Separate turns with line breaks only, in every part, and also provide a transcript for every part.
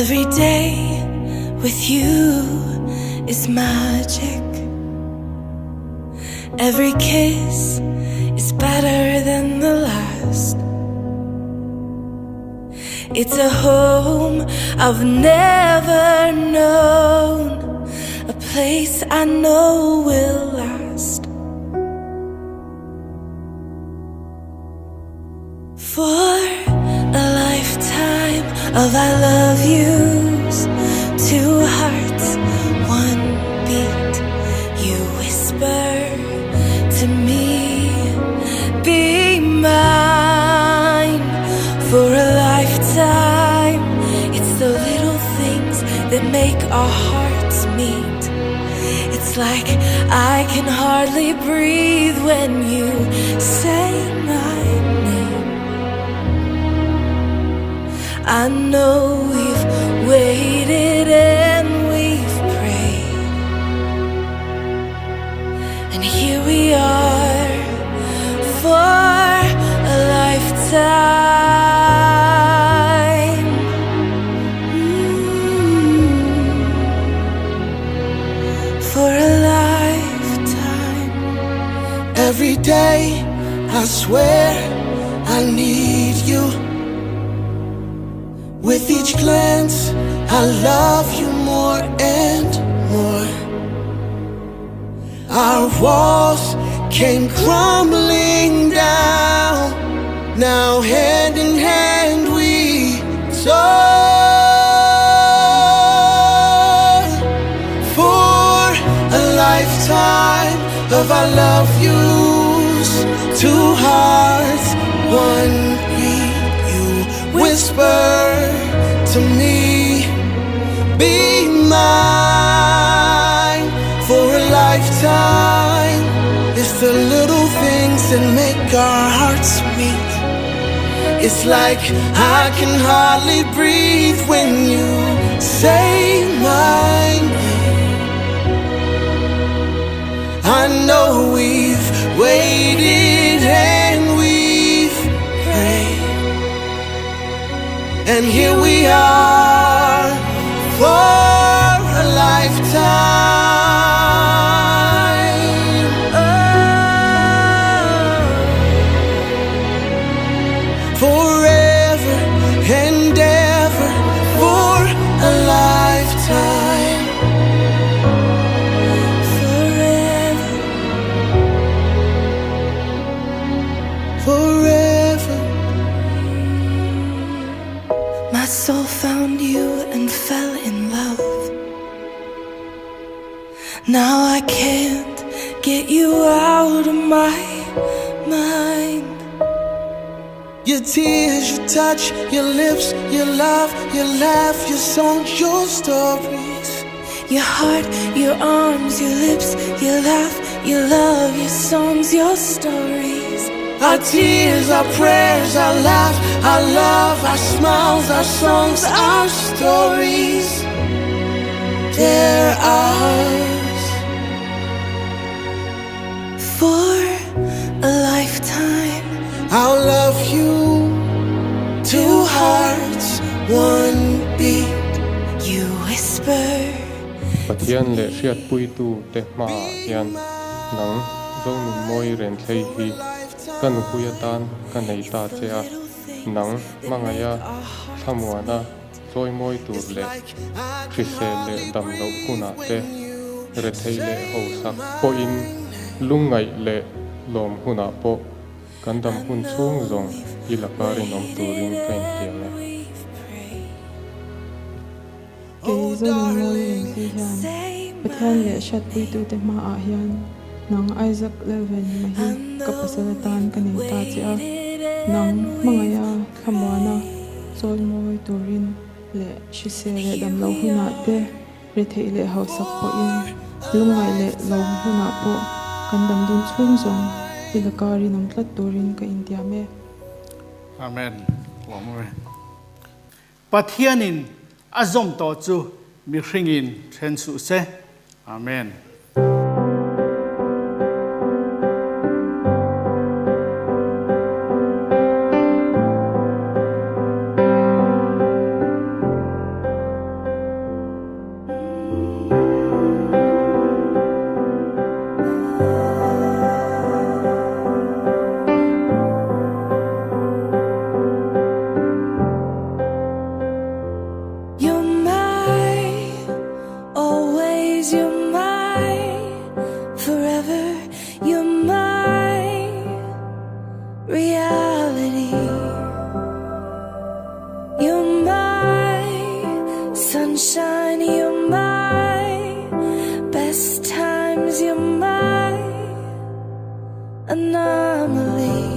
Every day with you is magic. Every kiss is better than the last. It's a home I've never known, a place I know will last. For a lifetime of I love yous, two hearts, one beat. You whisper to me, be mine for a lifetime. It's the little things that make our hearts meet. It's like I can hardly breathe when you say my name. I know we've waited and we've prayed, and here we are for a lifetime. Mm. For a lifetime.
Every day I swear I need you. With each glance I love you more and more. Our walls came crumbling down. Now hand in hand we soar. For a lifetime of I love yous, two hearts, one beat. You whisper to me, be mine for a lifetime. It's the little things that make our hearts meet. It's like I can hardly breathe when you say my name. I know we've waited and we've prayed, and here we are for a lifetime.
Oh.
Forever and ever, for a lifetime.
Forever.
Forever.
My soul found you and fell in love. Now I can't get you out of my mind.
Your tears, your touch, your lips, your love, your laugh, your songs, your stories.
Your heart, your arms, your lips, your laugh, your love, your songs, your stories.
Our tears, our prayers, our laugh, our love, our smiles, our songs, our stories. They're ours.
For a lifetime.
I'll love you. Two hearts, one beat.
You whisper.
Pathian leh hriatpuitu te hmaah hian nang Zonunmawi Renthlei hi ka nupui atan ka nei ta che a, nang hmangaiha thlamuana chawimawi tur leh hrisel leh dam loh hunah te rethei leh hausak pawhin lungngaih leh lawm hunah pawh kan dam hun chhung zawng i laka rinawm turin ka intiam e.
Kei Zonunmawi Renthlei hian Pathian leh hriatpuitute hmaah hian nang Isaac Lalvenhima hi ka pasal atan ka nei ta che a, nang hmangaiha thlamuana chawimawi turin leh hrisel leh damloh hunah te retheih leh hausak pawhin. Lungngaih leh lawm hunah pawh kan dam dun chhung zawng i laka rinawm tlat turin ka intiam e.
Amen. Lawm awm e. Pathianin a zawm tawh chu mihringin then suh se. Amen.
You're my always, you're my forever, you're my reality. You're my sunshine, you're my best times, you're my anomaly.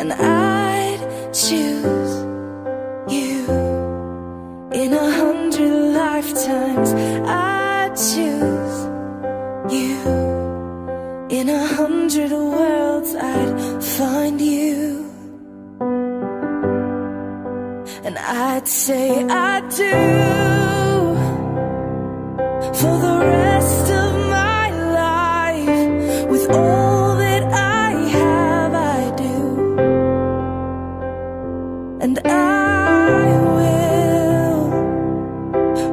And I'd choose you in 100 lifetimes. I'd choose you in 100 worlds. I'd find you. And I'd say I do for the rest of my life. With all that I have, I do. And I will.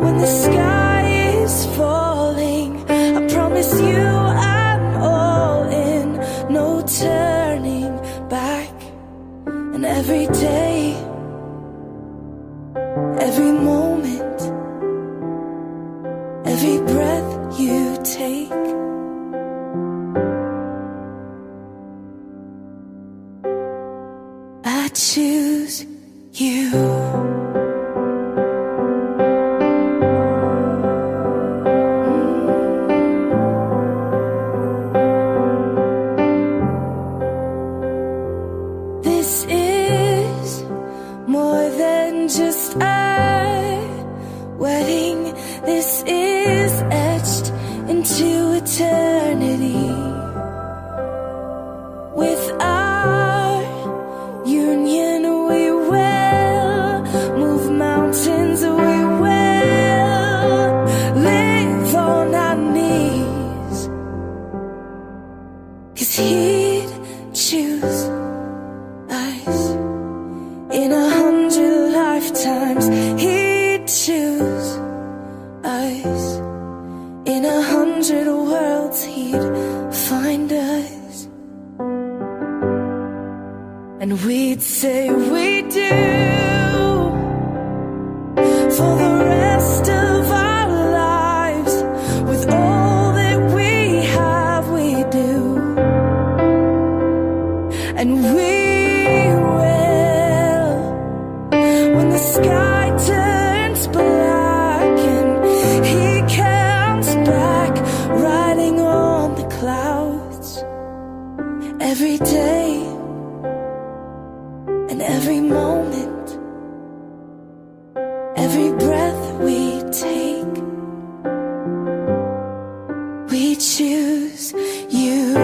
When the sky is falling, I promise you I'm all in. No turning back. And every day, every moment, every breath you take, I choose you. This is more than just a wedding. This is etched into eternity. With our union, we will move mountains, we will live on our knees. 'Cause he'd choose us in 100 lifetimes. He'd choose us in 100 worlds. He'd find us. And we'd say we do for the rest of our lives. With all that we have, we do. And we will. When the sky turns black and he comes back riding on the clouds, every day and every moment, every breath we take, we choose you.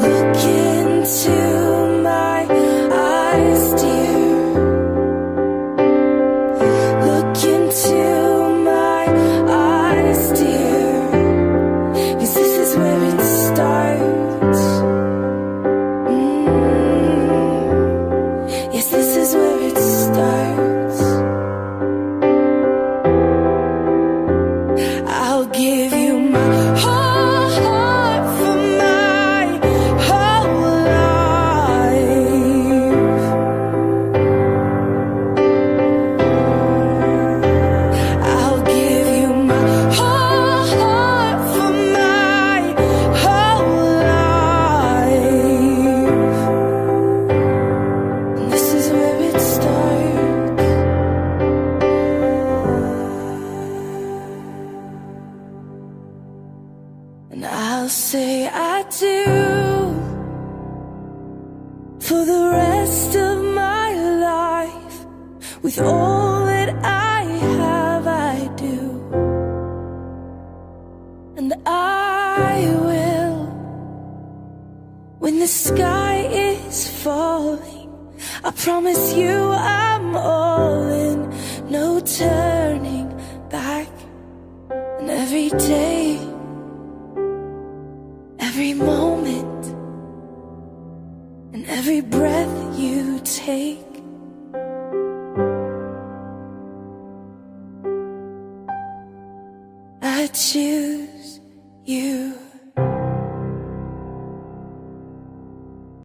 Look into my eyes, dear. Look into my eyes, dear. 'Cause this is where it starts. Yes, this is where it starts. I'll give you my whole heart for my whole life. I'll give you my whole heart for my whole life. And this is where it starts. I'll say I do. For the rest of my life, with all that I have, I do. And I will. When the sky is falling, I promise you I'm all in, no turning back. And every day, every moment, and every breath you take. I choose.